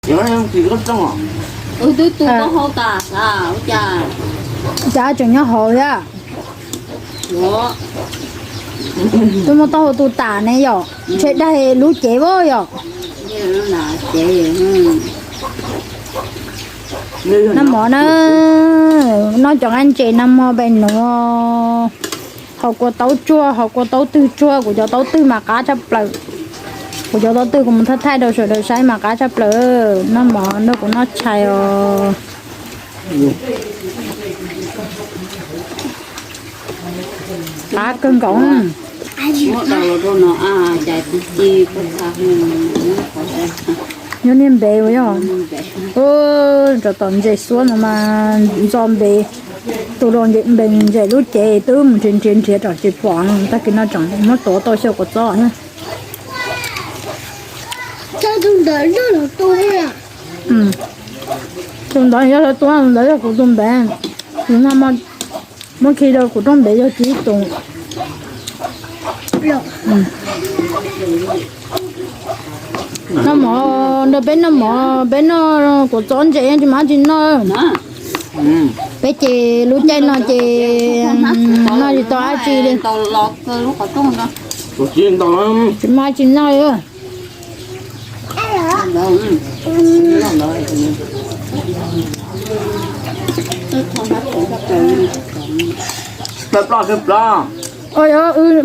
Cas tseem nyob hauv thiab? Twb muab taub hau tu tas ne yom, ntshe daig lub cev vab yom. Noj mov na, noj cov nqaij ntses no mog peb nuav. Ho kua taub tsuag, ho kua taub twg tsuag, kuv cov taub twg mas qab tshaj plaws. Kuv cov taub twg kuv mus thaij thaij rau sawv daws saib mas qab tshaj plaws. Noj mov nrog kuv noj tshais os. Qab kawg nkaus. Nyob niag npe ua yog, tsov tom ntses xuab no mas ntxo npe, tu rau npe ntses lub cev twb mus nrhiav nrhiav nrhiav tsom tsis pom, tag kis no tseem muab tuav tau xyaw kua txob na. Tus ntawd yog lawv tus, tus ntawd yog kuv tus npe, tus no muab khi rau kuv rooj npe yog tib tus. Noj mov, nrog peb noj mov, peb noj kua txob ntses tsis mas tsis noj. Peb ces lub caij no ces noj tsis tau dab tsi li. Tsis mas tsis noj li.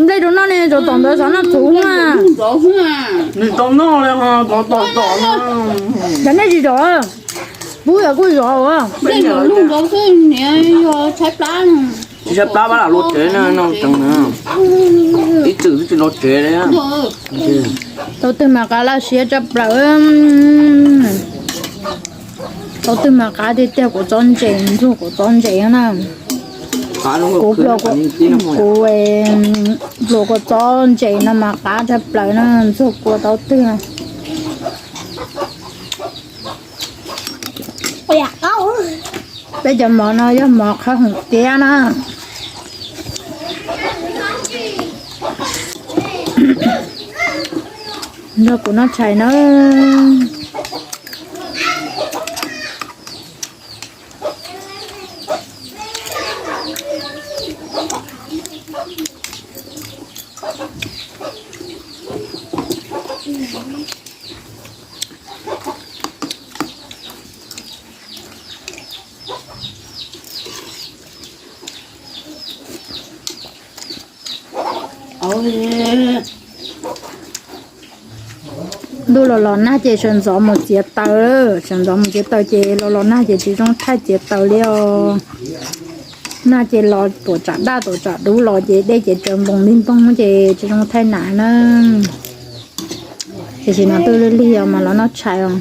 Nplej rau noj ne, tsov tom ntawd xav noj txhuv na. Nws tau noj li, tsov tom tom no. Cov nej tsis zov, pub yog kuj zov. Tsis saib plab, pab lam luaj tsev no tsees na. Ib txwm twb tsis luaj tsev li. Tau twg mas qab laj siab tshaj plaws. Tau twg mas qab tiag tiag, kuv txob ntses, ntxuag kuv txob ntses na. Kuv pluas, kuv pluas kuv txob ntses no mas qab tshaj plaws na, ntxuag kua tau twg. Peb cov mov no yog mov qhab hoom tiab na. Nrog kuv noj tshais na. Ntuj los los nag ces sawv ntxov mus txiav taws, sawv ntxov mus txiav taws ces los los nag ces tsis zoo thaij txiav taws li os. Nag ces los tuam tsam daj tuam tsam dub los ces dej ces tsaws npoos li npoog ces tsis zoo thaij nas na. Tiam sis no twb lig lig os mas los noj tshais os.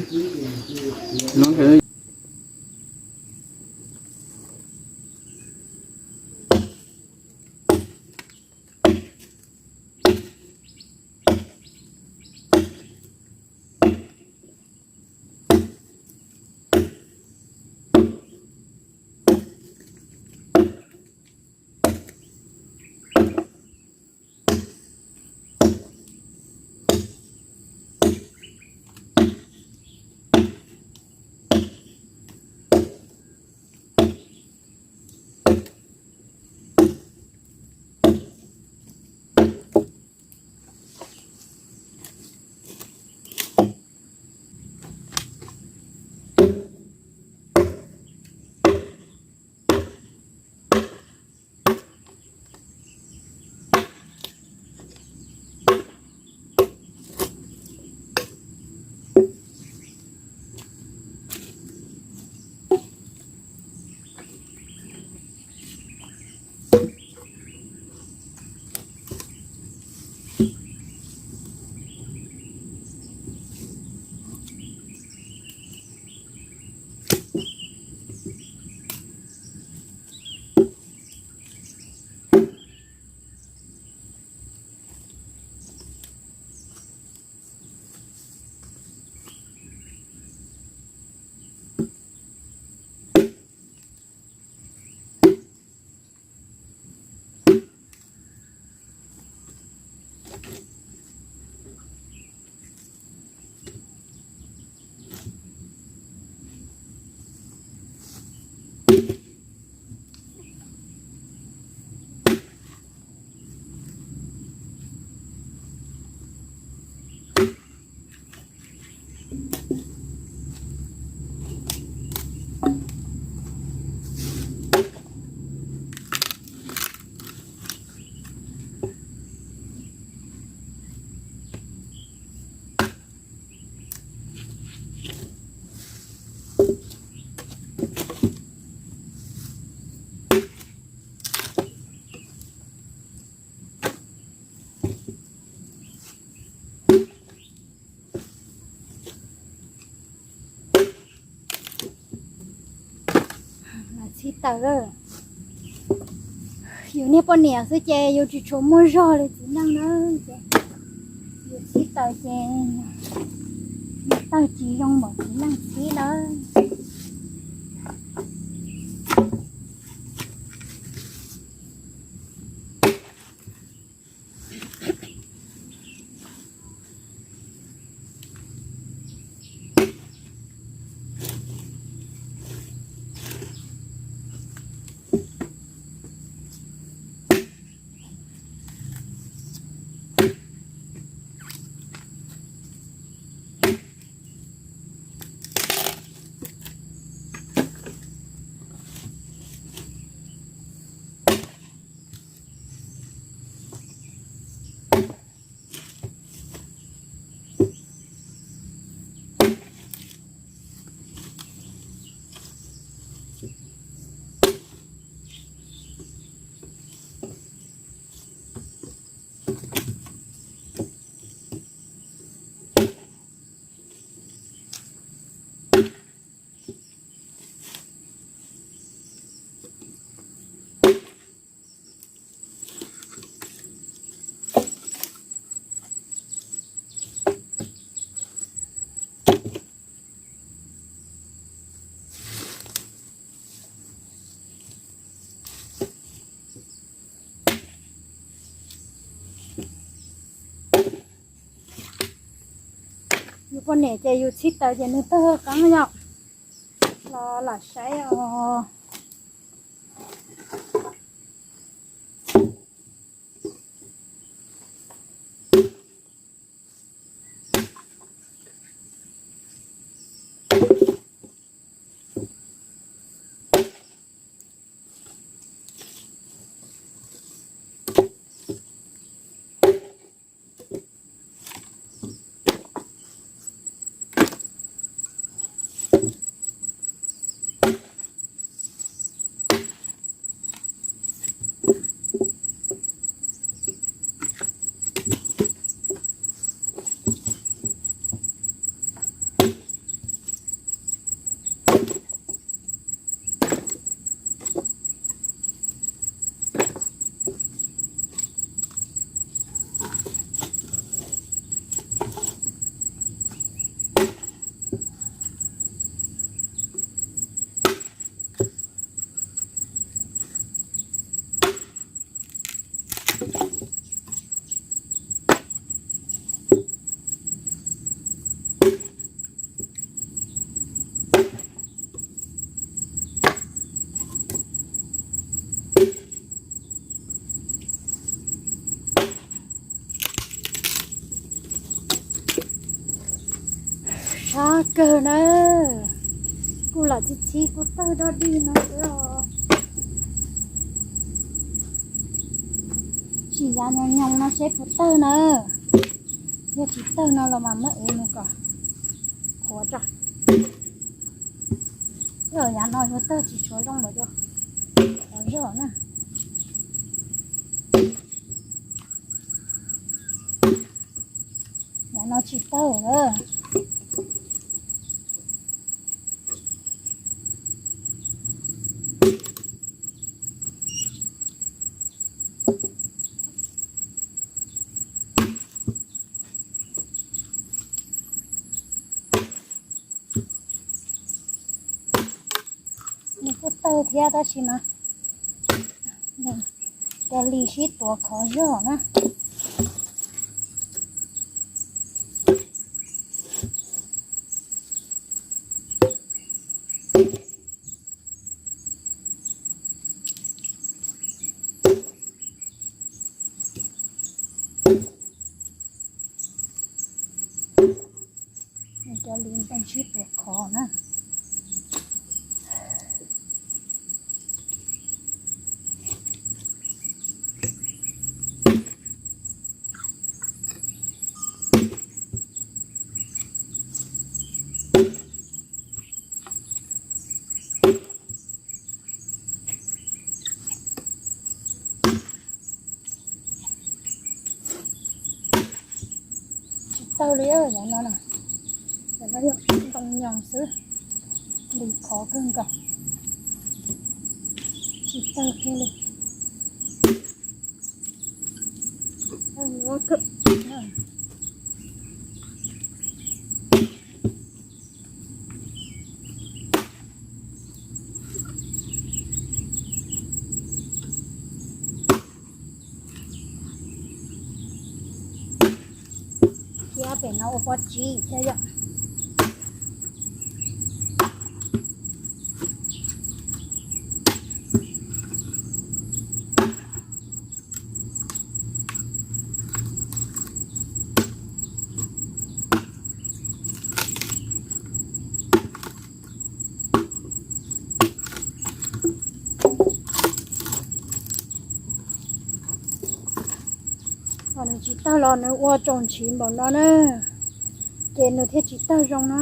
Txhib taws lawm. Yus niag poj niam xwb ces yus tsis tshua muaj zog li txiv neej na, ces yus txhib taws ces niag taws tsis zoo npaum txiv neej txhib lawm. Yus poj niam ces yus txhib taws ces nws tawg qeeb yom. Los lam saib os. Sab kawg na, kuj lam txhib txhib kuj tawg dog dig no xwb os. Tsis yav nyoos nyoos no seb puas tawg na, yog tsis tawg no los mas muab ev mus kom qhuav tso. Yav no yuav tawg tsis tshua zoo los yog qhov zog na. Yav no tsis tawg lawm. Nws kuj tawg thiab tab sis mas cov lis sib tuav khov zog na. Cov lis ntees sib tuav khov na. Tsis tawg li, cov no na, cov no yog ntoo nyoos xwb, lis khov kawg nkaus. Tsis tawg kiag li. Thiab pem no ua pob tsiv thiab yom. Ho nws tsis tawg los nws ua tsaus ntshiv npaum no na, ces nws thiaj tsis tawg zoo na.